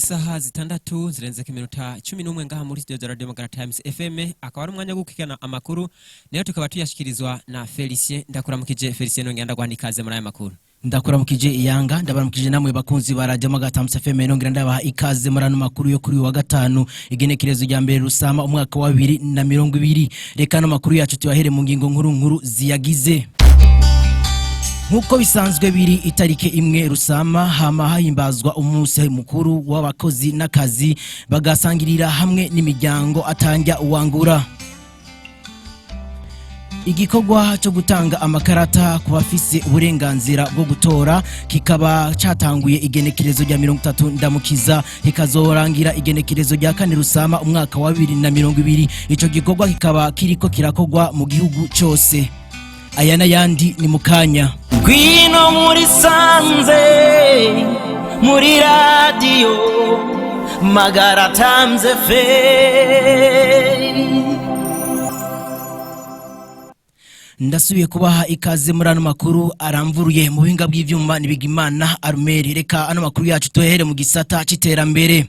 Cy'isaha 6 zirenze ku minota 11 ngaha muri studio za Radio Magara Times FM, akaba ari umwanya wo gukurikirana amakuru, nayo tukaba tuyashikirizwa na Felicien. Ndakuramukije Felicien, nongera ndaguha ikaze muri aya makuru. Ndakuramukije iyanga, ndabaramukije namwe bakunzi ba Radio Magara Times FM, nongera ndabaha ikaze muri ano makuru yo kuri uyu wa gatanu, igenekerezo rya 1 Rusama umwaka wa 2020. Reka ano makuru yacu tuyahere mu ngingo nkuru nkuru ziyagize. Nkuko bisanzwe biri, itarike 1 Rusama hama hahimbazwa umunsi mukuru w'abakozi n'akazi, bagasangirira hamwe n'imiryango atanja uwangura. Igikorwa cyo gutanga amakarata ku bafise uburenganzira bwo gutora kikaba catanguye igenekerezo rya 30 Ndamukiza, kikazorangira igenekerezo rya 4 Rusama umwaka wa 2020. Ico gikorwa kikaba kiriko kirakorwa mu gihugu cose. Aya n'ayandi ni mukanya. Ngwino muri sanze muri Radio Magara Times FM. Ndasubiye kubaha ikaze muri ano makuru aramvuruye mu buhinga bw'ivyuma nibigimana Armeri. Reka ano makuru yacu tuhere mu gisata c'iterambere.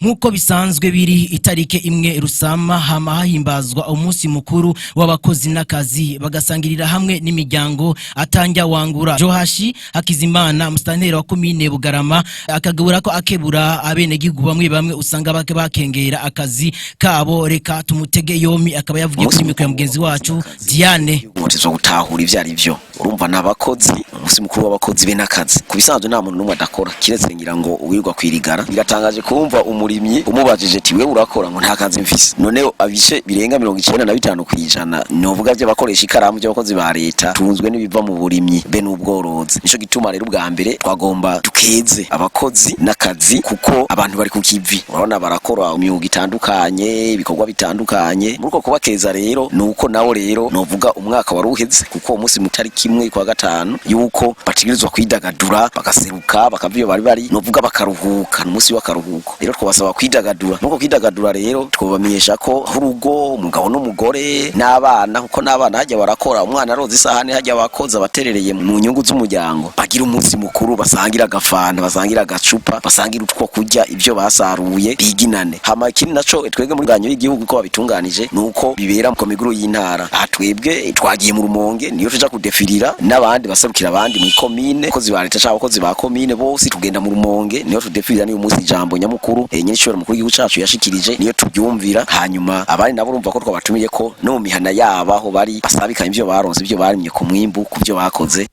Nkuko bisanzwe biri, itarike 1 Rusama hama hahimbazwa umunsi mukuru w'abakozi n'akazi, bagasangirira hamwe n'imiryango atanja wangura. Johashi Hakizimana, mustanteri wa komine Bugarama, akagabura ko akebura abenegihugu bamwe bamwe usanga bake bakengera akazi kabo. Reka tumutege yomi, akaba yavugiye kuri mikoro ya mugenzi wacu Diane. Zo gutahura ivyo ari vyo, urumva n'abakozi, umunsi mukuru w'abakozi be n'akazi. Ku bisanzwe nta muntu n'umwe adakora, kiretse ngira ngo uwirirwa kwirigara. Biratangaje kumva umurimyi umubajije ati: "Wewe urakora?" ngo: "Nta kazi mfise." None abice birenga 95% novuga by'abakoresha ikaramu by'abakozi ba leta tunzwe n'ibiva mu burimyi be n'ubworozi. Nico gituma rero ubwa mbere twagomba tukeze abakozi n'akazi, kuko abantu bari ku kivi, urabona barakora imyuga itandukanye, ibikorwa bitandukanye. Muri uko kubakeza rero nuko nawo rero novuga umwaka wari uheze, kuko uwo munsi mu tariki 1 kwa gatanu yuko bategerezwa kwidagadura, bagaseruka, bakava iyo bari bari, novuga bakaruhuka, n'umunsi w'akaruhuko. Rero twabasaba kwidagadura. Nuko kwidagadura rero twabamenyesha ko urugo, umugabo n'umugore n'abana, kuko n'abana hajya barakora, umwana aroza isahani hajya, abakozi abaterereye mu nyungu z'umuryango, bagira umunsi mukuru, basangira agafanta, basangira agacupa, basangira utwo kurya, ibyo basaruye, biginane. Hama ikindi naco, twebwe muri ganyo y'igihugu ko babitunganije nuko bibera mu miguru y'intara. Aha twebwe twagiye mu Rumonge, niyo tuja kudefirira n'abandi baserukira abandi mu komine, abakozi ba leta cyangwa abakozi ba komine bose tugenda mu Rumonge, niyo tudefirira. Niyo munsi ijambo nyamukuru nyirishobora mukuru w'igihugu cacu yashikirije, niyo tubyumvira. Hanyuma abandi nabo urumva ko twabatumiye ko no mu mihana yabo aho bari basabikanye ivyo baronse, ivyo barimye, ku mwimbu, ku byo bakoze.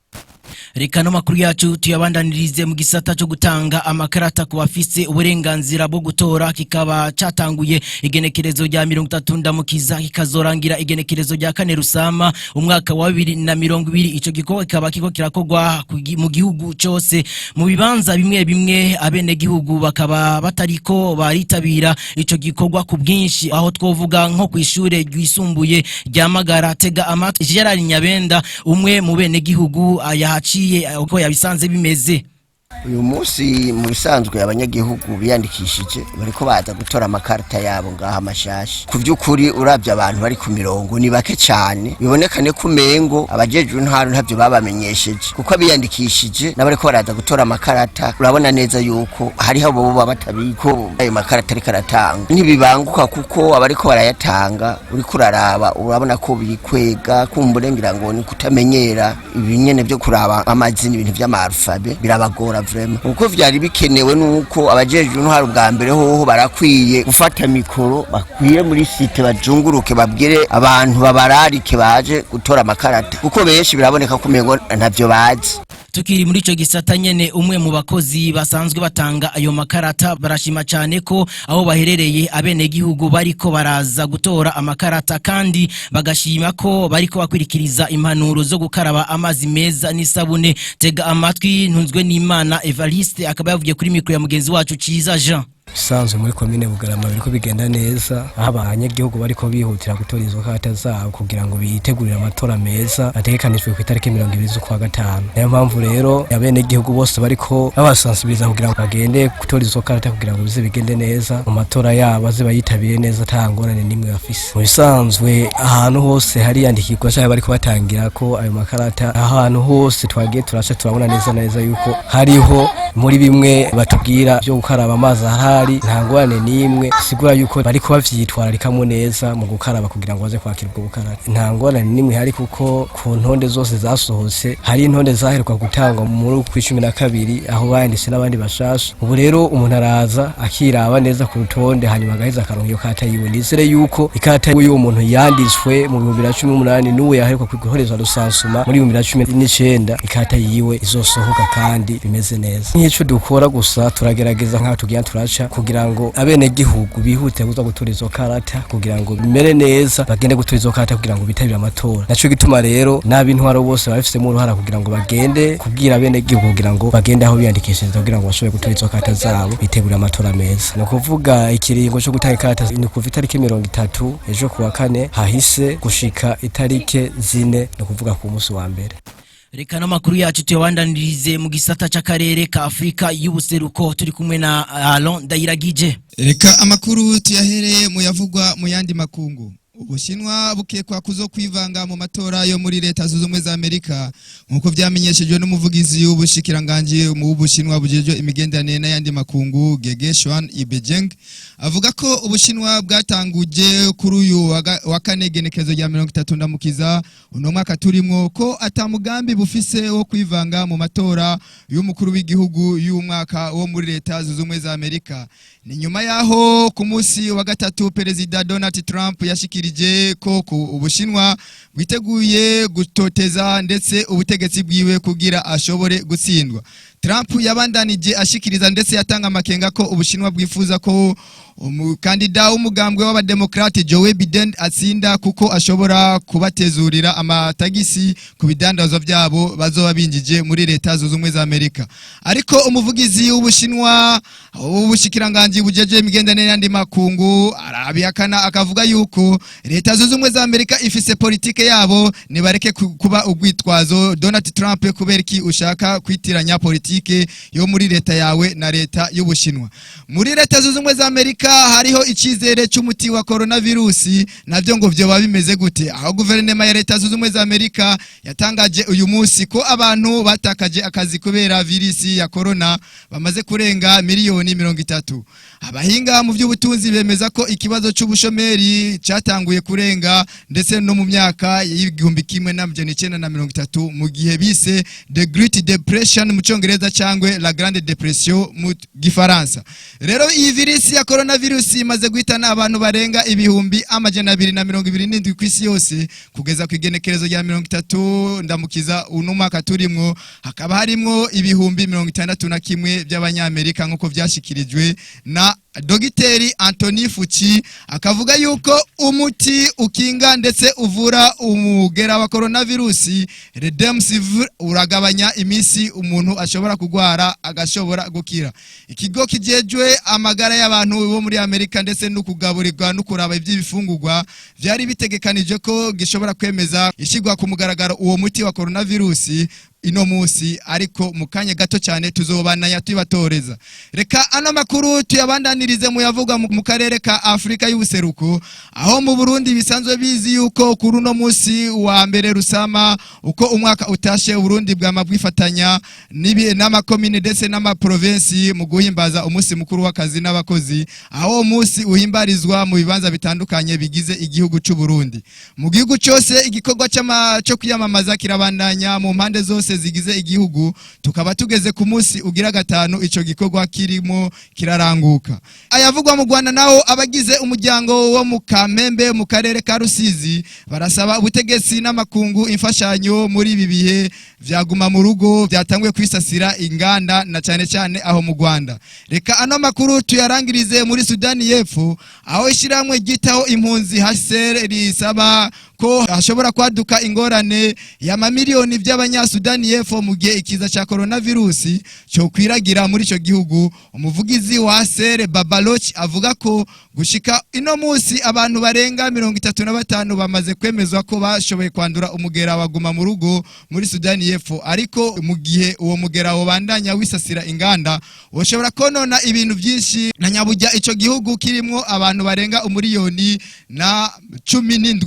Reka no makuru yacu tuyabandanirize mu gisata cyo gutanga amakarata ku bafise uburenganzira bwo gutora, kikaba catanguye igenekerezo rya 30 Ndamukiza, kikazorangira igenekerezo rya 4 Rusama umwaka wa 2020. Ico gikorwa kikaba kiko kirakorwa mu gihugu cose. Mu bibanza bimwe bimwe abenegihugu bakaba batariko baritabira ico gikorwa ku bwinshi, aho twovuga nko kw'ishure ryisumbuye rya Magara. Tega amatwi Gerard Nyabenda, umwe mu benegihugu yahaciye, uko yabisanze bimeze. Uyu munsi mu bisanzwe abanyagihugu biyandikishije bariko baza gutora amakarita yabo ngaha amashasha. Ku by'ukuri urabye abantu bari ku mirongo ni bake cyane, bibonekane ko umengo abajejwe intwaro ntabyo babamenyesheje, kuko abiyandikishije n'abariko baraza gutora amakarata urabona neza yuko hariho abo baba batabizi ko ayo makarata ariko aratangwa. Ntibibanguka kuko abariko barayatanga uriko uraraba urabona ko bikwega, kumbure ngira ngo ni kutamenyera ibinyene byo kuraba amazina, ibintu vy'ama-alphabet birabagora vraiment. Uko vyari bikenewe nuko abajejwe intwaro bwa mbere hoho barakwiye gufata mikoro, bakwiye muri site, bazunguruke, babwire abantu, babararike baje gutora amakarata, kuko benshi biraboneka ko umengo ntavyo bazi. Tukiri muri ico gisata nyene, umwe mu bakozi basanzwe batanga ayo makarata barashima cyane ko aho baherereye abenegihugu bariko baraza gutora amakarata, kandi bagashima ko bariko bakwirikiriza impanuro zo gukaraba amazi meza n'isabune. Tega amatwi Ntunzwe n'Imana Evariste, akaba yavugiye kuri mikro ya mugenzi wacu Ciza Jean. Bisanzwe muri komine Bugarama biriko bigenda neza, aho abanyagihugu bariko bihutira gutora izo karata zabo kugira ngo bitegurire amatora meza ategekanijwe ku itariki 20 z'ukwa gatanu. Niyo mpamvu rero abenegihugu bose bariko babasensibiliza kugira ngo bagende gutora izo karata, kugira ngo bize bigende neza mu matora yabo, baze bayitabire neza ata ngorane n'imwe bafise. Mu bisanzwe ahantu hose hariyandikirwa canke bariko batangira ko ayo makarata, ahantu hose twagiye turaca turabona neza neza yuko hariho muri bimwe batubwira byo gukaraba amazi ahari, nta ngorane n'imwe, sigura yuko bariko bavyitwararikamwo neza mu gukaraba kugira ngo baze kwakira ubwo bukarata. Nta ngorane n'imwe ihari, kuko ku ntonde zose zasohotse, hari intonde zaheruka gutangwa muri uku 12, aho bayanditse n'abandi bashasha. Ubu rero umuntu araza akiraba neza ku rutonde, hanyuma agaheza akaronka iyo karata yiwe. Nizere yuko ikarata y'uwo muntu yanditswe mu 2018 n'uwo yaheruka guhorezwa recensement muri 2019, ikarata yiwe izosohoka kandi bimeze neza. Nk'ico dukora gusa, turagerageza nk'aho tugira turaca kugira ngo abenegihugu bihute kuza gutora izo karata, kugira ngo bimere neza, bagende gutora izo karata kugira ngo bitabire amatora. Naco gituma rero n'ab'intwaro bose babifisemo uruhara kugira ngo bagende kubwira abenegihugu kugira ngo bagende aho biyandikishiriza, kugira ngo bashobore gutora izo karata zabo, bitegurire amatora meza. Ni ukuvuga ikiringo co gutanga ikarata ni kuva itariki 30, ejo kuwa kane hahise, gushika itariki 4, ni ukuvuga ku munsi wa mbere. Reka n'amakuru yacu tuyabandanirize mu gisata c'akarere ka Afrika y'ubuseruko, turi kumwe na Alon Ndayiragije. Reka amakuru tuyahereye mu yavugwa mu yandi makungu. Ubushinwa bukekwa kuzo kwivanga mu matora yo muri Leta Zunze Ubumwe za Amerika, nkuko vyamenyeshejwe n'umuvugizi w'ubushikiranganji mu Bushinwa bujejwe imigenderanire n'ayandi makungu, Gege Xuan Ibejeng. Avuga ko Ubushinwa bwatanguje kuri uyu wa kane, genekezo rya 30 Ndamukiza uno mwaka turimwo, ko ata mugambi bufise wo kwivanga mu matora y'umukuru w'igihugu y'umwaka wo muri Leta Zunze Ubumwe za Amerika. Ni nyuma yaho ku munsi wa gatatu Perezida Donald Trump yashikirije ko ku Ubushinwa bwiteguye gutoteza ndetse ubutegetsi bwiwe kugira ashobore gutsindwa. Trump yabandanije ashikiriza ndetse yatanga amakenga ko Ubushinwa bwifuza ko umukandida w'umugambwe w'abademokrate Joe Biden atsinda, kuko ashobora kubatezurira amatagisi ku bidandazwa byabo bazoba binjije muri Leta Zunze Ubumwe za Amerika. Ariko umuvugizi w'Ubushinwa w'ubushikiranganji bujeje imigenderanire n'andi makungu arabihakana, akavuga yuko Leta Zunze Ubumwe za Amerika ifise politike yabo, nibareke kuba urwitwazo. Donald Trump, kubera iki ushaka kwitiranya politike yo muri leta yawe na leta y'Ubushinwa? Muri Leta Zunze Ubumwe za Amerika hariho icizere cy'umuti wa coronavirusi, navyo ngo vyoba bimeze gute? Aho guverinoma ya Leta Zunze Ubumwe za Amerika yatangaje uyu munsi ko abantu batakaje akazi kubera virisi ya corona bamaze kurenga miliyoni 30. Abahinga mu by'ubutunzi bemeza ko ikibazo cy'ubushomeri cyatanguye kurenga ndetse no mu myaka y'1930, mu gihe bise The Great Depression mu Cyongereza cyangwa La Grande Depression mu Gifaransa. Rero iyi virisi ya coronavirus imaze guhitana abantu barenga 227,000 ku isi yose kugeza ku igenekerezo rya 30 Ndamukiza uno mwaka turimwo, hakaba harimwo 61,000 by'Abanyamerika, nk'uko vyashikirijwe na Dogiteri Anthony Fauci. Akavuga yuko umuti ukinga ndetse uvura umugera wa coronavirus Remdesivir uragabanya iminsi umuntu ashobora kugwara agashobora gukira. Ikigo kijejwe amagara y'abantu bo muri Amerika ndetse no kugaburirwa no kuraba iby'ibifungurwa vyari bitegekanije ko gishobora kwemeza ishyirwa ku mugaragaro uwo muti wa coronavirus ino musi, ariko mu kanya gato cyane tuzobananya tubatoreza. Reka ano makuru tuyabandanirize mu yavuga mu karere ka Afrika y'ubuseruko, aho mu Burundi bisanzwe bizi yuko kuri uno musi wa mbere Rusama, uko umwaka utashe, Burundi bwama bwifatanya n'amakomine ndetse n'amaprovinsi mu guhimbaza umunsi mukuru w'akazi n'abakozi, aho uwo munsi uhimbarizwa mu bibanza bitandukanye bigize igihugu cy'u Burundi. Mu gihugu cyose igikorwa cyo kwiyamamaza kirabandanya mu mpande zose zigize igihugu, tukaba tugeze ku munsi ugira gatanu ico gikorwa kirimo kiraranguka. Ayavugwa mu Rwanda naho, abagize umuryango wo mu Kamembe mu karere ka Rusizi barasaba ubutegetsi n'amakungu imfashanyo muri ibi bihe vyaguma mu rugo byatanguye kwisasira inganda na cyane cyane aho mu Rwanda. Reka ano makuru tuyarangirize muri Sudani y'Epfo, aho ishyirahamwe ryitaho impunzi HCR risaba ko hashobora kwaduka ingorane y'amamiliyoni by'abanyasudani y'Epfo mu gihe ikiza ca coronavirus cyo kwiragira muri ico gihugu. Umuvugizi wa Sere Babaloch avuga ko gushika ino munsi abantu barenga 35 bamaze kwemezwa ko bashoboye kwandura umugera waguma mu rugo muri Sudani y'Epfo, ariko mu gihe uwo mugera wobandanya wisasira inganda woshobora konona ibintu byinshi, na nyabujya ico gihugu kirimwo abantu barenga 1,017 million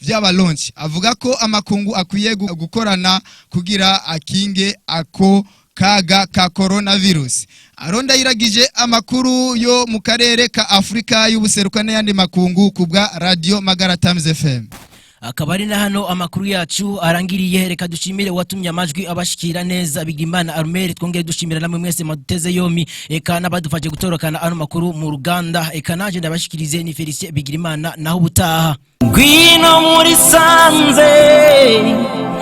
vy'abalonci. Avuga ko amakungu akwiye gukorana kugira akinge ako kaga ka coronavirus. Aronda yiragije amakuru yo mu karere ka Afrika y'ubuseruka n'ayandi makungu ku bwa Radio Magara Times FM. Akaba ari na hano amakuru yacu arangiriye. Reka dushimire uwatumye amajwi abashikira neza, Bigimana Armel. Twongere dushimira namwe mwese maduteze yomi, eka n'abadufashe gutorokana ano makuru mu ruganda. Eka nanje ndabashikirize ni Felicien Bigirimana, naho ubutaha. Ngwino muri sanze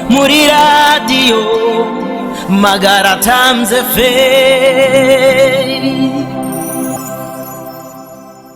muri radio Magara Times FM.